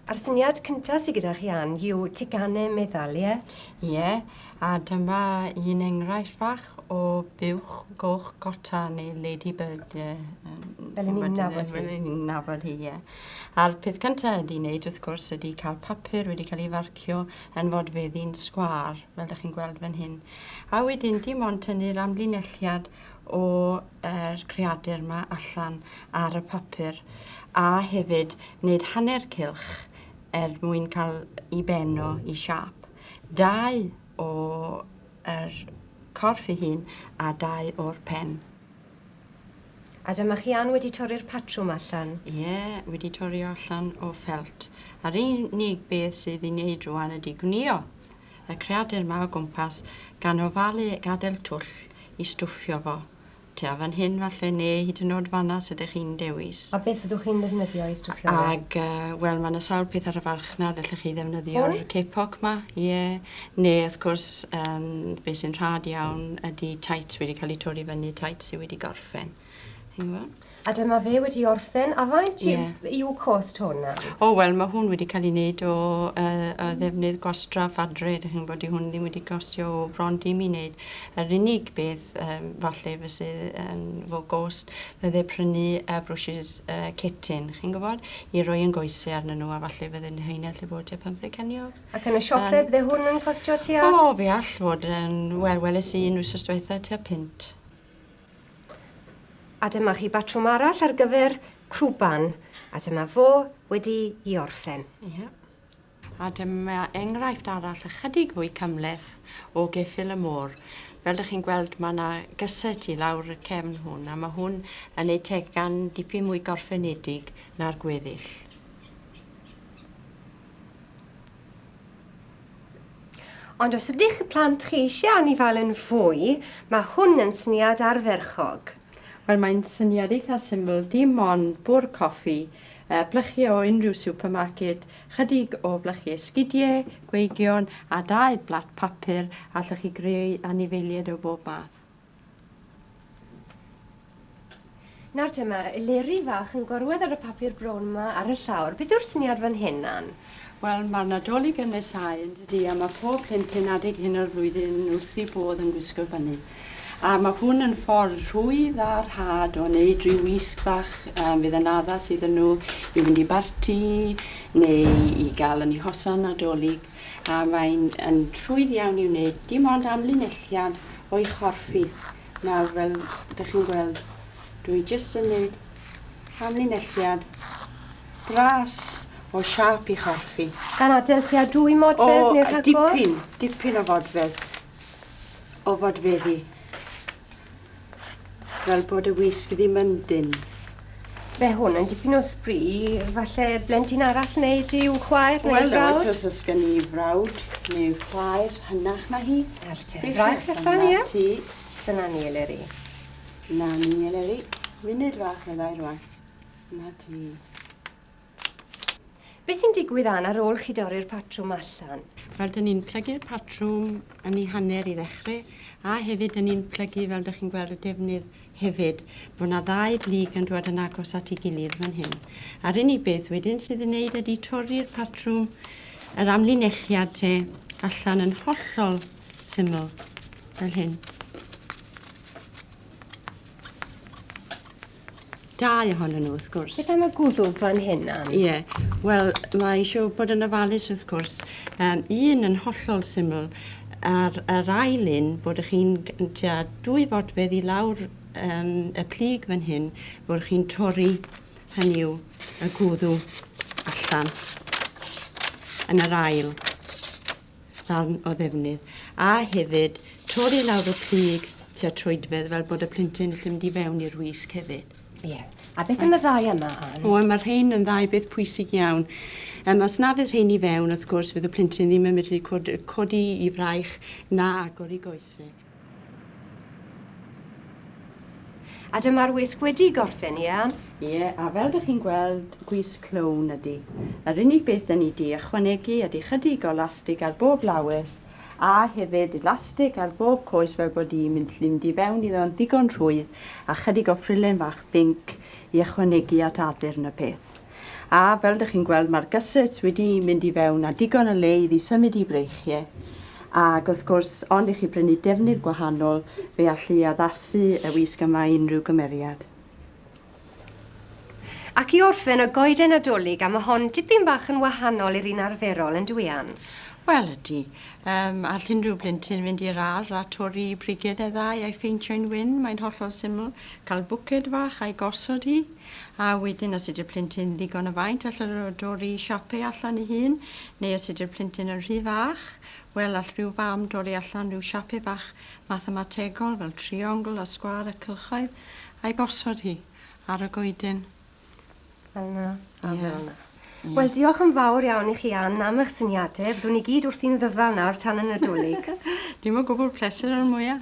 A'r syniad cynta sy gyda chi Ann yw teganau meddal, ie? Ie, a dyma un enghraifft fach o buwch goch gota neu ladybird. Ie. Fel 'yn ni'n nabod hi. Fel 'yn ni'n nabod hi, ie. A'r peth cynta ydi wneud wrth gwrs ydi cael papur wedi cael ei farcio yn fodfeddi'n sgwâr, fel 'dych chi'n gweld fan hyn. A wedyn dim ond tynnu'r amlinelliad o yr creadur 'ma allan ar y papur a hefyd wneud hanner cylch er mwyn cael i ben o i siâp. Dau o yr corff ei hun a dau o'r pen. A dyma chi Ann wedi torri'r patrwm allan. Ie, wedi torri o allan o ffelt. A'r unig beth sydd i wneud rwan ydi gwnïo y creadur 'ma o gwmpas gan ofalu gadael twll i stwffio fo tua fan hyn falle neu hyd yn o'd fan'na os ydych chi'n dewis. A beth fyddwch chi'n ddefnyddio i stwffio fe? Ag yy wel ma' 'na sawl peth ar y farchnad allech chi ddefnyddio'r... Hwn? ...kapok 'ma ie neu wrth gwrs yym be' sy'n rhad iawn ydi tights wedi cael eu torri fyny tights sy wedi gorffen. Chi'n gwbod? A dyma fe wedi orffen, a faint Ie. yw cost hwn nawr? O wel ma' hwn wedi cael ei wneud o yy o ddefnydd gwastraff adre dych chi'n gwbod dyw hwn ddim wedi costio o bron dim i wneud. Yr unig beth yym falle fyse yn fo gost fydde prynu y brwshys yy cetyn chi'n gwbod i roi yn goese arnyn nhw a falle fydden rheina allu bod tua pymtheg ceiniog. Ac yn y siope Yym. bydde hwn yn costio tua? O fe all fod yn wel weles i un wythnos dwetha tua punt. A dyma chi batrwm arall ar gyfer crwban, a dyma fo wedi i orffen. Ie. A dyma enghraifft arall ychydig fwy cymhleth o geffyl y môr. Fel dych chi'n gweld mae yna gyset i lawr y cefn hwn a mae hwn yn ei tegan dipyn mwy gorffenedig na'r gweddill. Ond os ydych plant chi eisiau anifail yn fwy, mae hwn yn syniad ardderchog. Wel, mae'n syniad eitha syml, dim ond bwrdd coffi, blychiau o unrhyw supermarket, chydig o flychiau sgidiau, gweigion a dau blat papur, allwch chi greu anifeiliaid o bob math. Nawr te, mae Eleri fach yn gorwedd ar y papur brown 'ma ar y llawr. Beth yw'r syniad fan hyn, Ann? Wel, mae'r Nadolig yn nesáu, yn dydi, a mae pob plentyn adeg hyn o'r flwyddyn wrth ei bodd yn gwisgo fyny. A mae hwn yn ffordd rhwydd a rhad o wneud rhyw wisg fach um, fydd yn addas iddyn nhw i fynd i barti neu i gael yn eu hosan Nadolig. A mae'n yn rhwydd iawn i'w wneud, dim ond amlinelliad o'i chorff hi. Nawr, fel dych chi'n gweld, dwi jyst yn neud amlinelliad bras o siâp i chorff hi. Gan adael tua dwy modfedd neu rhagor? O, dipyn, dipyn o fodfedd, o fodfeddi. Fel bod y wisg ddim yn dynn. Fe hwn yn dipyn o sbri, falle blentyn arall wneud i'w chwaer neu'r Wel, brawd? oes, os oes gen i frawd neu chwaer hynach na hi. Nawr te, fraich allan, ie? Na ti. Dyna ni, Eleri. Na ni, Eleri. Munud fach fyddai rwan. Na ti. Be sy'n digwydd Ann ar ôl chi dorri'r patrwm allan? Wel, dyn ni'n plygu'r patrwm yn ei hanner i ddechrau, a hefyd dyn ni'n plygu, fel dych chi'n gweld, y defnydd hefyd, bod 'na ddau blyg yn dod yn agos at ei gilydd fan hyn. A'r unig beth wedyn sydd yn neud ydy torri'r patrwm, yr amlinelliad te, allan yn hollol syml, fel hyn. Dau ohonyn nhw, wrth gwrs. Beth am y gwddwg fan hyn, Ann? Ie, wel, mae eisiau bod yn ofalus, wrth gwrs. Um, un yn hollol syml, a'r, yr ail un, bod ych chi'n tua dwy fodfedd i lawr um, y plyg fan hyn, bod chi'n torri, hynny yw, y gwddw allan yn yr ail. ddarn o ddefnydd, a hefyd torri lawr y plyg tua troedfedd fel bod y plentyn gallu mynd i fewn i'r wisg hefyd. Ie. A beth am y ddau yma, Ann? O, mae'r rhain yn ddau beth pwysig iawn. Um, os na fydd rhain i fewn, wrth gwrs, fydd y plentyn ddim yn medru cod, codi i fraich na agor i goesau. A dyma'r wisg wedi gorffen, ie Ann? Ie, a fel dych chi'n gweld, gwisg clown ydy. Yr unig beth dyn ni 'di ychwanegu ydy chydig o lastig ar bob lawes, a hefyd lastig ar bob coes fel bod i'n mynd mynd i fewn iddo yn ddigon rhwydd, a chydig o ffrilen fach binc i ychwanegu at addurn y peth. A fel dych chi'n gweld mae'r gusset wedi mynd i fewn a digon o le iddi symud i breichiau. Ac wrth gwrs, ond i chi brynu defnydd gwahanol, fe allu addasu y wisg yma i unrhyw gymeriad. Ac i orffen, y goeden Nadolig, a ma' hon dipyn bach yn wahanol i'r un arferol, yn dyw 'i, Ann? Wel, ydy. Yym, all unrhyw blentyn fynd i'r ardd a torri briged neu ddau a'i pheintio'n wyn, mae'n hollol syml. Cael bwced fach a'i gosod hi, a wedyn os ydy'r plentyn ddigon o faint all o dorri siape allan ei hun, neu os ydy'r plentyn yn rhy fach, wel, all rhyw fam dorri allan rhyw siape bach mathemategol fel triongl a sgwâr a cylchoedd, A'i gosod hi ar y goeden. Fel 'na a fel 'na. Wel, diolch yn fawr iawn i chi, Ann, am eich syniadau. Byddwn ni gyd wrthi'n ddyfal nawr tan y Nadolig. Dim o gwbl, pleser o'r mwya.